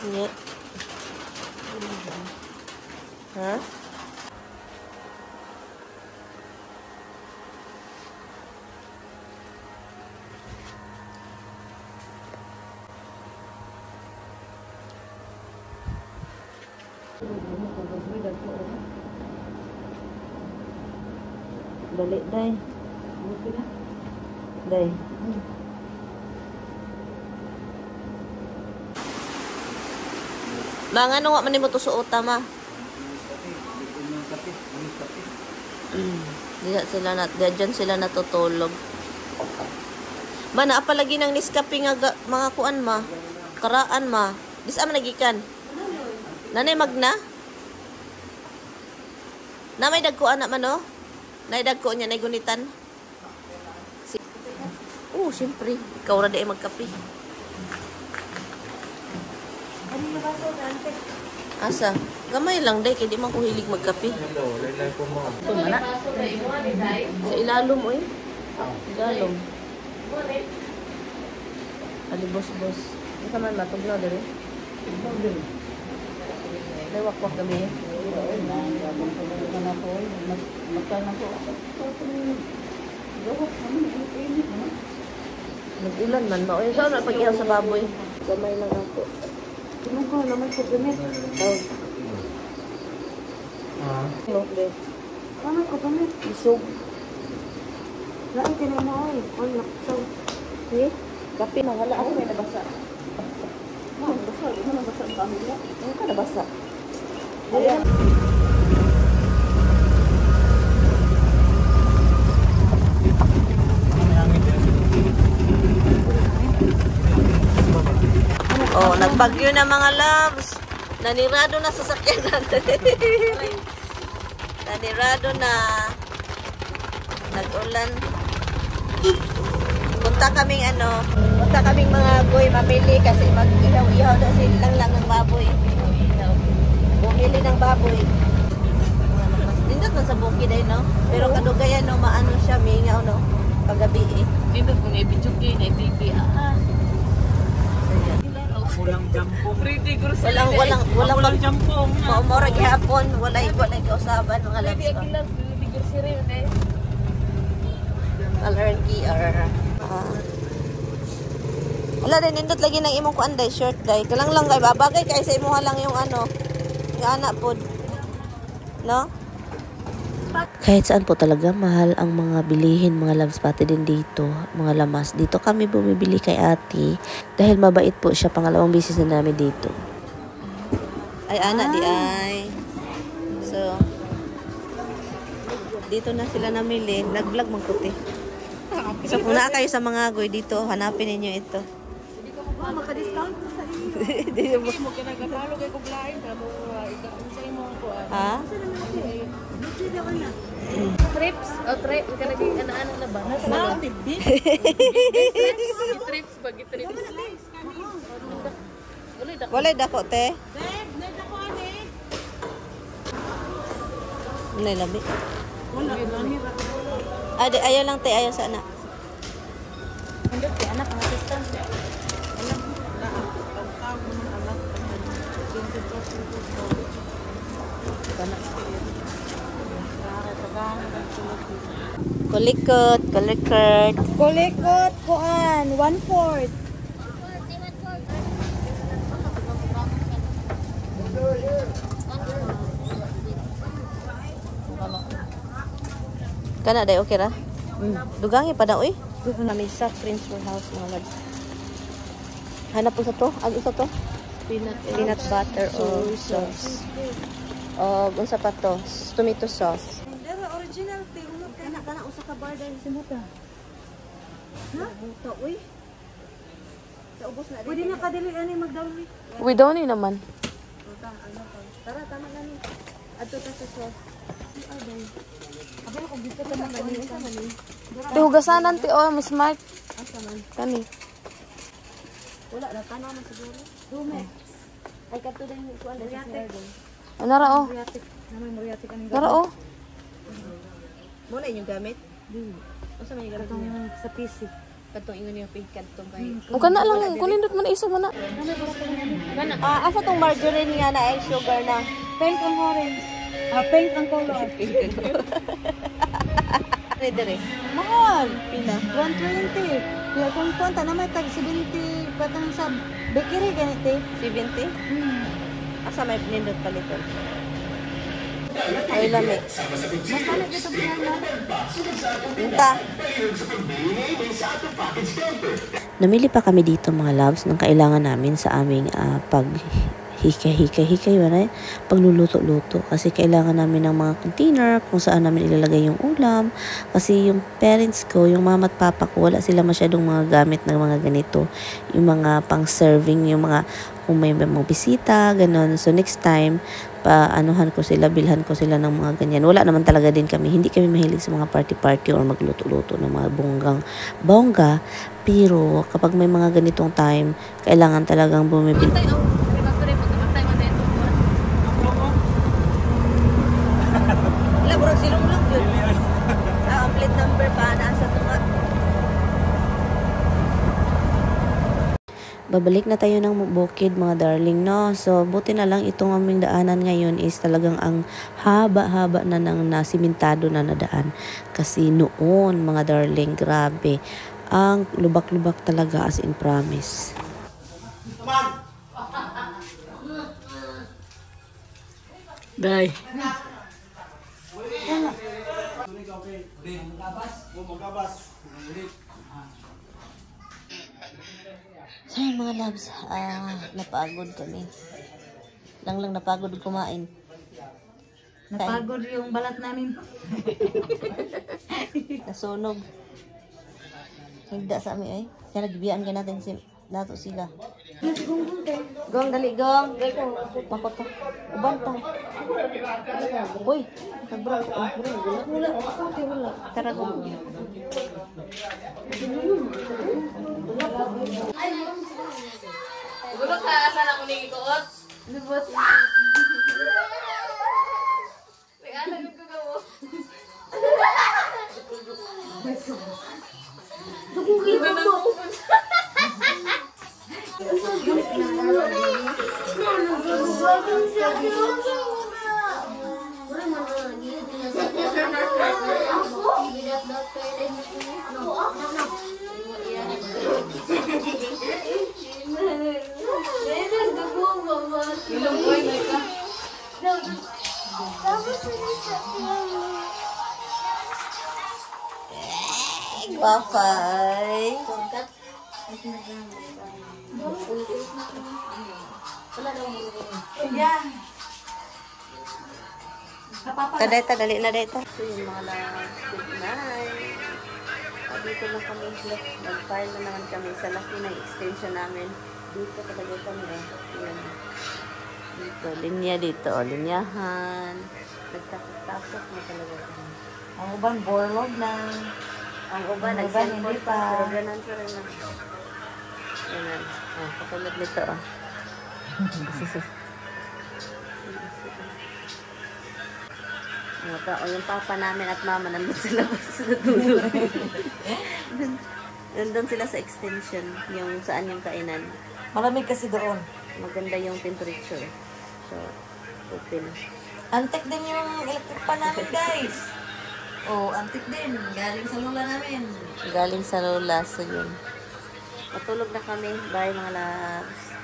Yeah. Ha? Dali, day. Day. Ma, nga nung man mo to suota, ma? Diyan sila na, diyan sila natutulog. Ma, naapalagi ng Nescafe nga mga kuan, ma. Karaan, ma. Dis ama nagikan. Nanay magna? Na may dagkuan na man, no? Nay dagko niya, nay gunitan. Si oh, siyempre. Ikaw ra di ay magkape. Asa? Gamay lang, day. Kaya di man ko hilig magkape. Sa ilalom, oy. Ilalom. Alibos-bos. Ika man, matugnaw, dere. Day, wakwak kami. Nag-ulan man, maoy. Saan na pag-ihaw sa baboy? Gamay lang ako. Tinungkaw naman ko gamit. Oh. No, be. Paano ko gamit? Isog. Lain ka na mo, oy. Oy, naksaw. Eh? Kape na. Wala ako may nabasa. Ma, nabasa. Di mo nabasa ang pamilya. Ano ka nabasa? Ayan. Oh, nagbagyo na mga loves. Nanirado na sasakyan natin. Nanirado na. Nag-ulan. Punta kaming ano, punta kaming mga boy mamili kasi mag-ihaw-ihaw daw sila lang ng baboy. Bumili ng baboy. Nindot man sa bukid ay no. Pero kadugayan no, maano siya, mingaw no. Paggabi eh. Nindot mo na ibidyo na TV. Ah. Walang jampong. Pretty grocery. Walang walang walang Walang jampong. Maumora gihapon, walay walay kausaban mga loves. Pretty akilang pretty grocery eh. Color PR. Wala din nindot lagi ng imong kuan day shirt day. Kalang lang kay babagay kay sa imuha lang yung ano. Nga ana pod. No? Kahit saan po talaga mahal ang mga bilihin, mga loves, pati din dito, mga lamas. Dito kami bumibili kay ate dahil mabait po siya. Pangalawang bisis na namin dito. Ay, ana, di ay. So, dito na sila namili. Nag-vlog magputi. So, kung naa kayo sa mga agoy dito, hanapin ninyo ito. Ma, maka-discount ko sa inyo. Hindi mo. Mo kinagapalo kay kublain kamo ikaw sa imong kuan. Ha? Trips o trip ka naging ana-ana na ba? Na, tibbi. Trips ba trips? Walay dako, te. Nay labi. Ay, di, ayaw lang, te. Ayaw sa anak. Nindot kay anak ang assistant. Kulikot, kulikot. Kulikot, kuan, 1/4. Kana day okay ra? Dugangi pa na oy. Kami sa Prince Warehouse mga lods. Hanap po sa to? Ang isa to? Peanut butter o sauce. O unsa pa to? Tomato sauce. Pero original te, umot ka Kana kana usa ka bar dahil Simuta. Ha? Buta oy. Sa ubos na Pwede na kadili ani magdawli. We don't need naman. Buta, ano pa. Tara tama na ni. Adto ta sa sauce. Abay ko dito ta man ni. Ti hugasanan ti oh, Miss Mark. Asa man? Kani. Wala na tanaw man siguro. Dume. Ay kadto din kuan dahil sa garden. Ano ra oh? Muriatic. Naman muriatic aning Nara oh. Mo na inyong gamit? Unsa man yung gamit Katong niyo? sa PC. Katong ingon niya pink kadtong kay. O kana lang, kunindot man isa man na. Ah, asa tong margarine nga na ay sugar na? Pink ang orange. Ah, pink ang color. Dire dire. Mahal. Pila. 120. Kaya kung kwanta na may tag 70 patang sa bakery ganito. 70? Asa may nindot paliton? Ay, lami. Mas lami dito piano. Unta. Namili pa kami dito, mga loves, ng kailangan namin sa aming pag hikay-hikay-hikay ba na pagluluto-luto kasi kailangan namin ng mga container kung saan namin ilalagay yung ulam kasi yung parents ko, yung mama at papa ko, wala sila masyadong mga gamit ng mga ganito, yung mga pang-serving, yung mga kung may mga bisita, ganun. So next time, paanuhan ko sila, bilhan ko sila ng mga ganyan. Wala naman talaga din kami, hindi kami mahilig sa mga party-party or magluto-luto ng mga bonggang bongga, pero kapag may mga ganitong time, kailangan talagang bumibili. Patay oh. Pagkatay pagkamatay man tayo tubuan. Wala, murag silunglog yun. Ah, ang plate number pa na sa tunga. Babalik na tayo ng bukid, mga darling, no? So, buti na lang itong aming daanan ngayon is talagang ang haba-haba na ng nasimentado na na daan. Kasi noon, mga darling, grabe. Ang lubak-lubak talaga, as in promise. Day. So yun, mga loves, napagod kami. Lang lang napagod kumain. Napagod yung balat namin. Nasunog. Higda sa amin eh. Kaya nagbiyaan ka natin si nato sila. Gong, dali, gong. Makoto. Uban ta. Uy, nagbra. Oh, Wala, okay, wala. Tara, gong. Gulo ka asa na ko ni ituot. Libot. Nag-alag ko kamo. Ilong boy may ka. Guwapay. Yeah. Taday ta, dali na dito. So yun, mga loves, good night. Dito lang kami, nag-file na naman kami sa laki ng extension namin. Dito talaga kami eh. Ayan. Dito, linya dito, oh, linyahan. Nagtapok-tapok na talaga kami. Ang uban, borlog na. Ang uban, Ang uban, nag-cellphone hindi pa. pa. Pero ganun pa rin na. Ganun. Oh, katulad nito, oh. Mga tao, yung papa namin at mama nandun sila sa natulog. Nandun sila sa extension, yung saan yung kainan. Malamig kasi doon. Maganda yung temperature. So, open. Antik din yung electric pan namin, guys. Oh, antik din. Galing sa lola namin. Galing sa lola, so yun. Matulog na kami. Bye, mga loves.